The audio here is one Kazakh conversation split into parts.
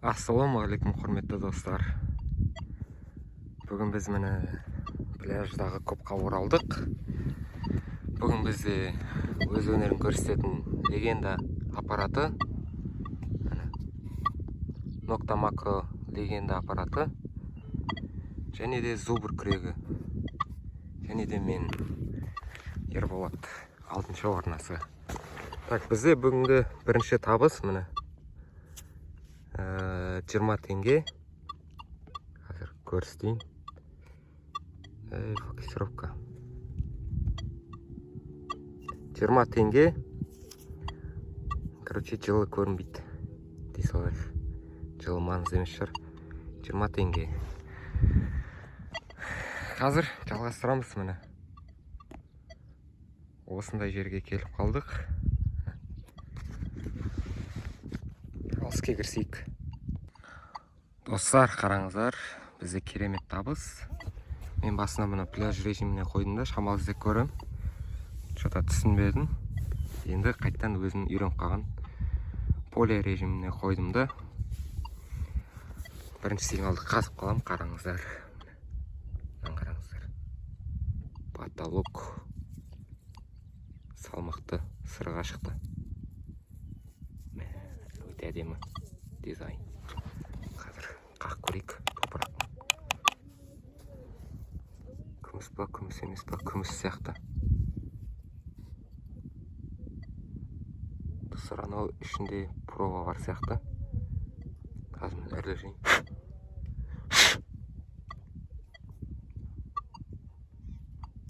Ассалаумағалейкум, құрметті достар. Бүгін біз, міне, пляждағы копқа оралдық. Бүгін бізде өз өнерін көрсететін Легенда аппараты. Міне. Nokta Makro Легенда аппараты. Және де Зубр күрегі. Және де мен, Ерболат, алтыншы арнасы. Так, бізде бүгінгі бірінші табыс, міне. 20 теңге. Қазір көрсетейін. Ей, фокусировка. 20 теңге. Короче, жылы көрінбейді дей салайық. Жылы маңызды емес шығар. 20 теңге. Қазір жалғастырамыз, міне. Осындай жерге келіп қалдық. Ал іске кірісейік. Достар, қараңыздар, бізде керемет табыс. Мен басына мына пляж режиміне қойдым да, шамалы іздеп көремін. Что-то түсінбедім. Енді қайтадан өзім үйреніп қалған поле режиміне қойдым да. Бірінші сигналды қазып қаламын, қараңыздар. Мынаны қараңыздар. Потолок салмақты сырға шықты. Мә, өте әдемі дизайн. Қазір қақ көрейік топырақ. Күміс па, күміс емес па? Күміс сияқты. Достар, анау ішінде проба бар сияқты. Қазір мен үрлеп жейін.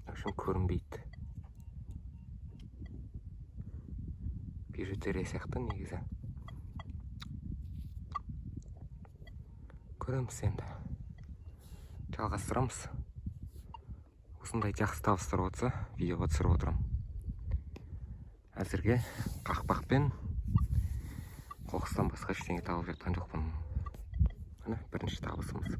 В общем, көрінбейді. Бижутерия сияқты негізі. Көреміз енді. Жалғастырамыз. Осындай жақсы табыстар отырса, видеоға түсіріп отырамын. Әзірге қақпақпен қоқыстан басқа ештеңе тауып жатқан жоқпын. Міне, бірінші табысымыз.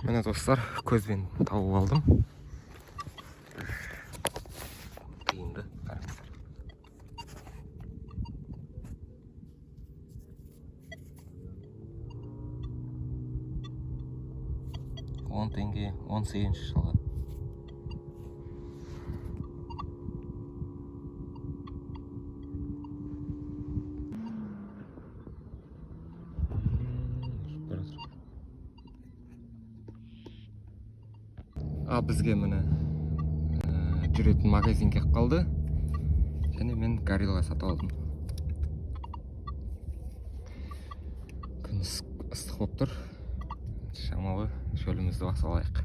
Міне, достар, көзбен тауып алдым. Тиынды, қараңыздар. 10 теңге, 18-жылғы. Ұшып бара жатыр. А бізге, міне, жүретін магазин келіп қалды. Және мен Горилла сатып алдым. Күн ыстық болып тұр. Шамалы шөлімізді басып алайық.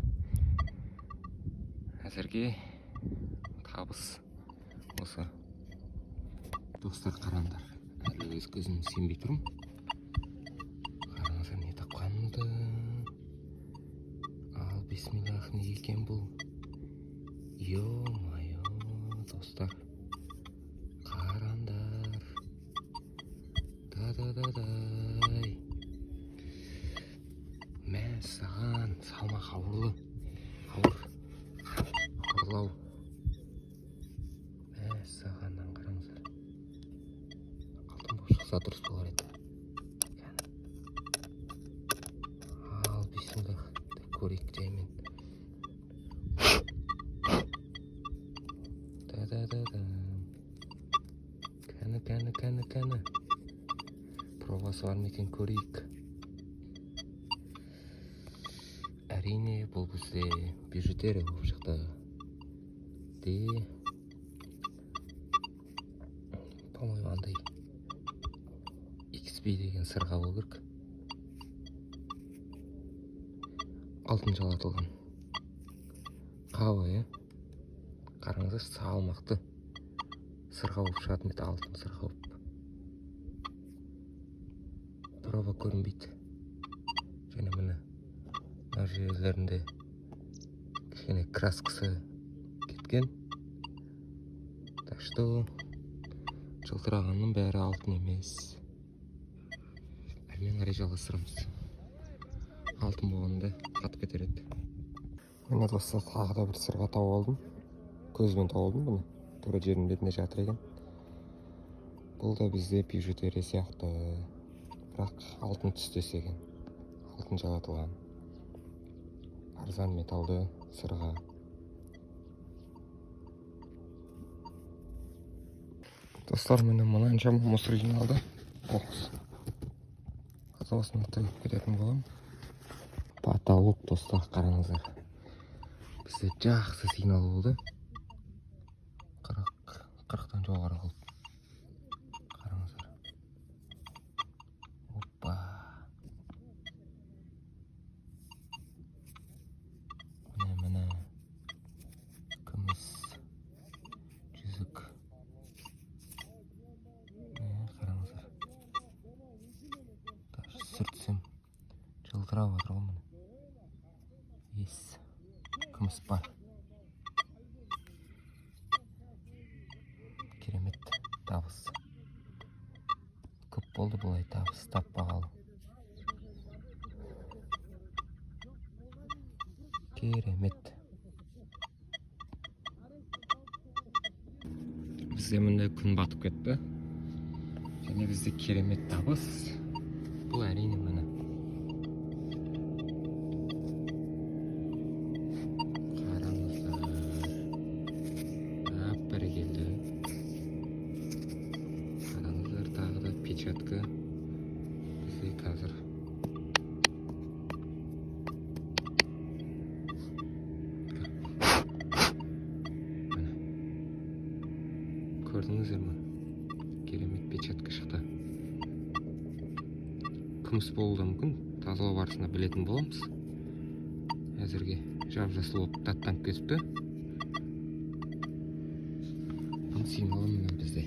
Әзірге табыс осы. Достар, қараңдар. Әлі өз көзім сенбей тұрмын. Қараңыздар, не тапқанымды. Ал, бисмиллах, не екен бұл? Ё-моё, достар. Қараңдар. Да-да-да-дай. Мәссаған, салмақ ауырлы. Ауыр. Ауырлау. Мәссаған, мынаны қараңыздар. Алтын болып шықса дұрыс болар еді. Кәні. Ал, бисмиллах деп көрейік жаймен. Да-да-да-да. Кәні, кәні, кәні, кәні. Пробасы бар ма екен, көрейік. Әрине, бұл бізде бижутерия болып шықты. Де, по-моему, андай XB деген сырға болу керек. Алтын жалатылған. Қалай, иә? Қараңыздар, салмақты сырға болып шығатын еді, алтын сырға болып. Проба көрінбейді. Және міне, мына жерлерінде кішкене краскасы кеткен. Так что жылтырағанның бәрі алтын емес. Әрмен қарай жалғастырамыз. Алтын болғанда қатып кетер еді. Міне, достар, тағы да бір сырға тауып алдым. Көзбен тауып алдым бұны. Тура жердің бетінде жатыр екен. Бұл да бізде бижутерия сияқты, бірақ алтын түстес екен, алтын жалатылған арзан металды сырға. Достар, міне мынаншама мусор жиналды. Қоқыс. Қазір осыны төгіп кететін боламын. Потолок, достар, қараңыздар. Бізде жақсы сигнал болды. 40-тан жоғары қылып. Қараңыздар. Опа. Міне, міне. Күміс жүзік. Міне, қараңыздар. Даже сүртсем жылтырап жатыр ғой, міне. Ес. Күміс бар. Керемет табыс. Көп болды бұлай табыс таппағалы. Керемет. Бізде міне күн батып кетті. Және бізде керемет табыс. Бұл әрине міне. Қараңыздар. Ап, бәрекелді. Қараңыздар, тағы да печатка. Бізде қазір міне. Көрдіңіздер ме? Керемет печатка шықты. Күміс болуы да мүмкін. Тазалау барысында білетін боламыз. Әзірге жап-жасыл болып таттанып кетіпті. Бұның сигналы міне бізде.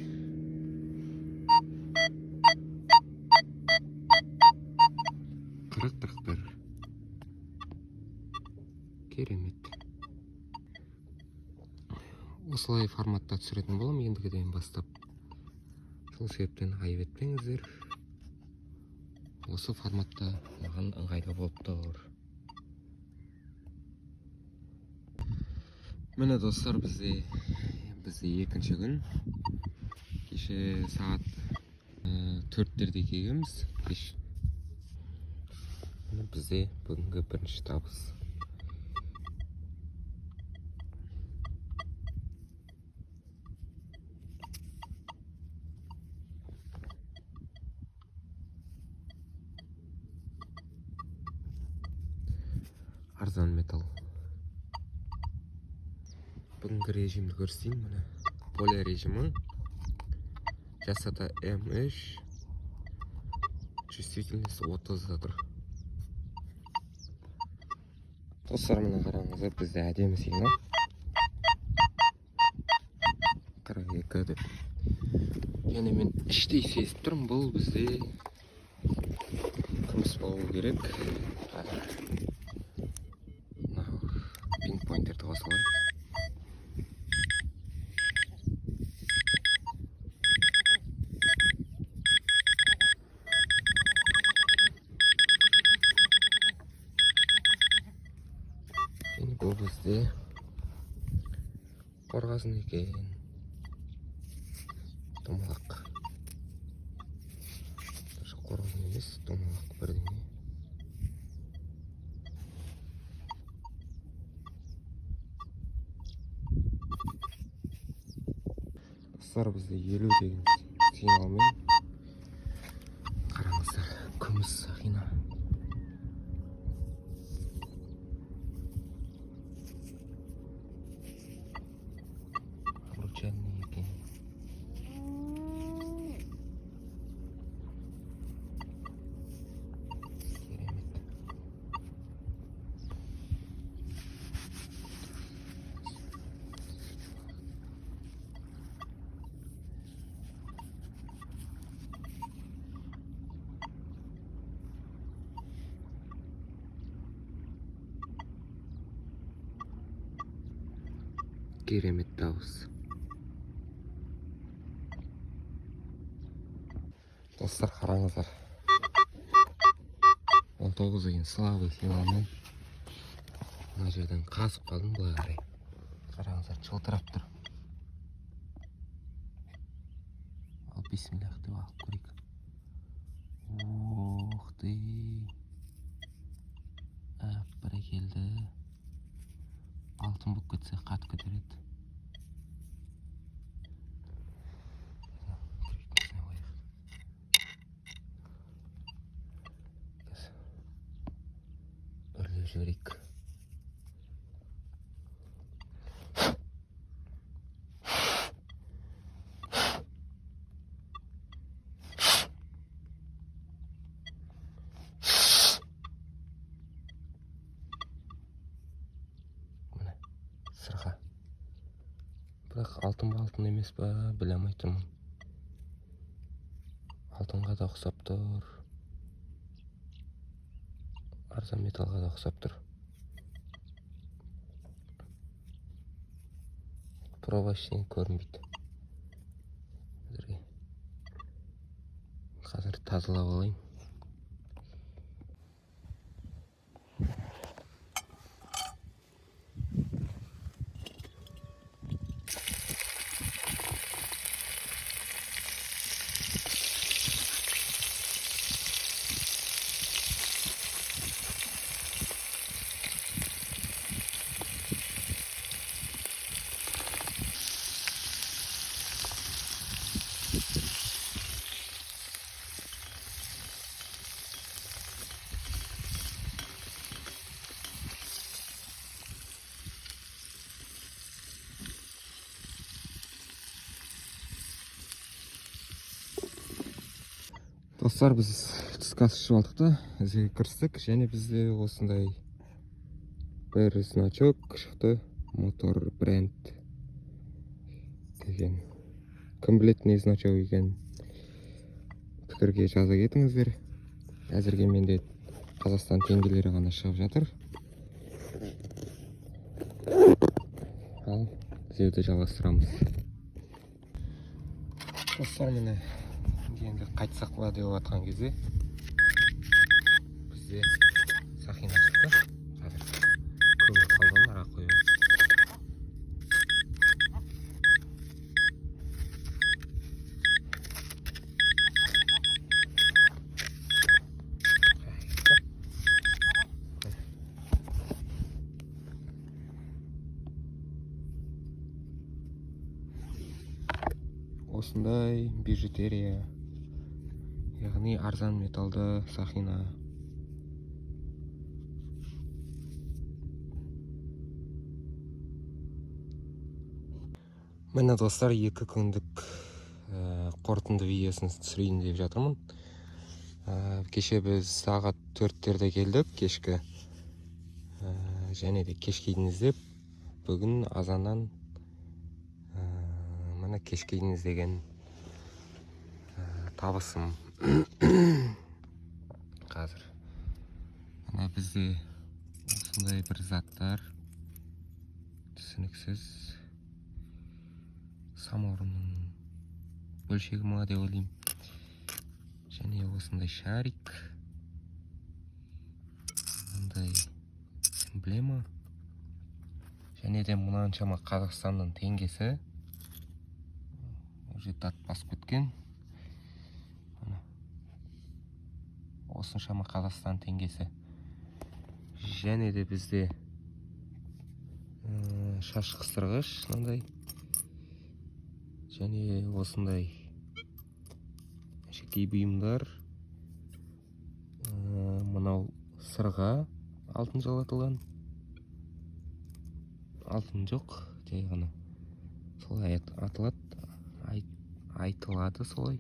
40-41. Керемет. Осылай форматта түсіретін боламын ендігіден бастап. Сол себептен айып етпеңіздер. Осы форматта маған ыңғайлы болып тұр. Міне, достар, бізде екінші күн. Кеше сағат 4-терде келгенбіз кеш. Міне, бізде бүгінгі бірінші табыс. Арзан металл. Бүгінгі режимді көрсетейін, міне. Поле режимі. Частота М3. Чувствительность 30-да тұр. Достар, міне қараңыздар, бізде әдемі сигнал. 42 деп. Және мен іштей сезіп тұрмын, бұл бізде күміс болу керек. Қазір мынау пинпоинтерді қосып алайын. Және бұл бізде қорғасын екен. Домалақ. Даже қорғасын емес, домалақ бірдеңе. Достар, бізде 50 деген сигналмен қараңыздар, күміс сақина. Обручальный екен. Керемет. Керемет дауыс. Достар, қараңыздар. 19 деген слабый сигналмен мына жерден қазып қалдым былай қарай. Қараңыздар, жылтырап тұр. Бисмиллах деп алып көрейік. Ох ты, әп, бәрекелді! Алтын болып кетсе, қатып кетер еді. Күректің қояйық. Қазір үрлеп жіберейік. Міне, сырға. Бірақ алтын ба, алтын емес па, біле алмай тұрмын. Алтынға да ұқсап тұр, арзан металлға да ұқсап тұр. Проба ештеңе көрінбейді әзірге. Қазір тазалап алайын. Достар, біз түскі ас ішіп алдық та, ізге кірістік. Және бізде осындай бір значок шықты, Мотор бренд деген. Кім біледі, не значок екенін, пікірге жаза кетіңіздер. Әзірге менде Қазақстан теңгелері ғана шығып жатыр. Ал іздеуді жалғастырамыз. Достар, міне, енді қайтсақ па деп жатқан кезде бізде сақина шықты. Қазір көміліп қалған, ара қоямыз. Осындай бижутерия, яғни арзан металды сақина. Міне, достар, 2 күндік қорытынды видеосын түсірейін деп жатырмын. Кеше біз сағат 4-терде келдік кешкі. Және де кешке дейін іздеп, бүгін азаннан міне, кешке дейін іздеген табысым. Қазір мына бізде осындай бір заттар, түсініксіз, самаурынның бөлшегі ма деп ойлаймын. Және осындай шарик, мындай эмблема және де мынаншама Қазақстанның теңгесі, уже дат басып кеткен. Міне, осыншама Қазақстан теңгесі. Және де бізде шаш қыстырғыш мынандай және осындай әшекей бұйымдар. Мынау сырға, алтын жалатылған, алтын жоқ, жай ғана солай аталады, айтылады солай.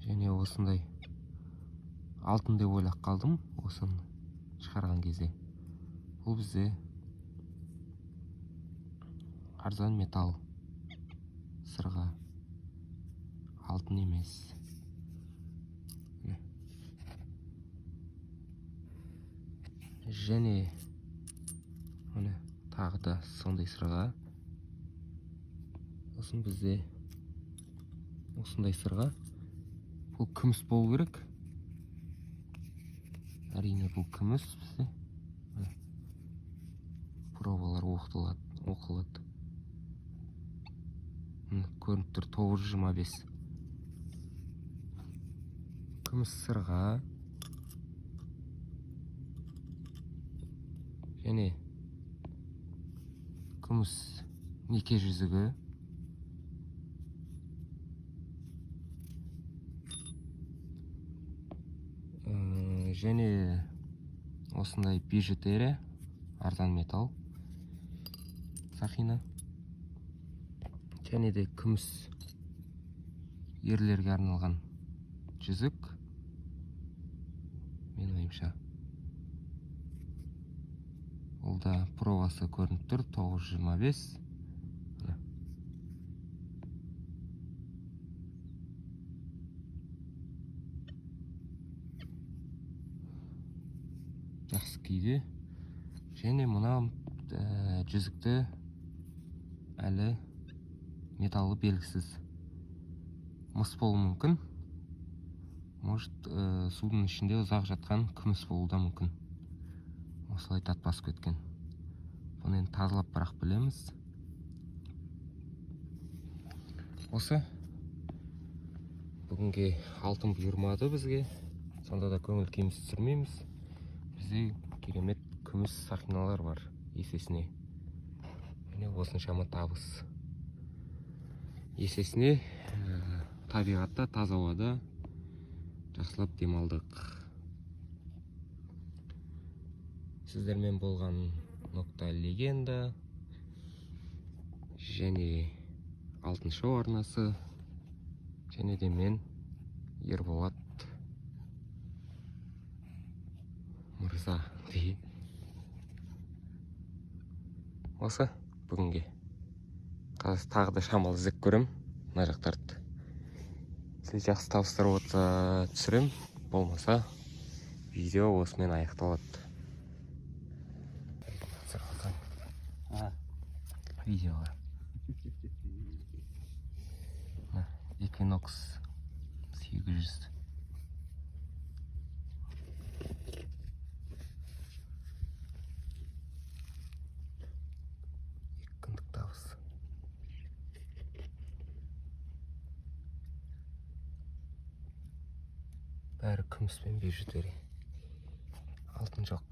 Және осындай алтын деп ойлап қалдым осыны шығарған кезде. Бұл бізде арзан металл сырға, алтын емес. Міне. Және міне, тағы да сондай сырға. Сосын бізде осындай сырға. Бұл күміс болу керек, әрине, бұл күміс бізде. Міне. Пробалар оқылады. Көрініп тұр, 925. Күміс сырға. Және күміс неке жүзігі. Және осындай бижутерия, арзан металл сақина. Және де күміс ерлерге арналған жүзік. Менің ойымша, ол да пробасы көрініп тұр, 925. Міне. Жақсы күйде. Және мына жүзікті әлі металлы белгісіз. Мыс болуы мүмкін. Может, судың ішінде ұзақ жатқан күміс болуы да мүмкін. Осылай тат басып кеткен. Бұны енді тазалап бірақ білеміз. Осы бүгінге алтын бұйырмады бізге. Сонда да көңіл күйімізді түсірмейміз. Бізде керемет күміс сақиналар бар есесіне. Міне осыншама табыс. Есесіне табиғатта, таза ауада жақсылап демалдық. Сіздермен болған Нокта Легенда және Алтын Шоу арнасы және де мен Ерболат мырза дей. Осы бүгінге. Қазір тағы да шамалы іздеп көрем мына жақтарды. Если жақсы табыстар болса түсірем, болмаса видео осымен аяқталады. Видеоға. Мына Equinox 800. Екі күндік табыс. Бәрі күміс пен бижутерия. Алтын жоқ.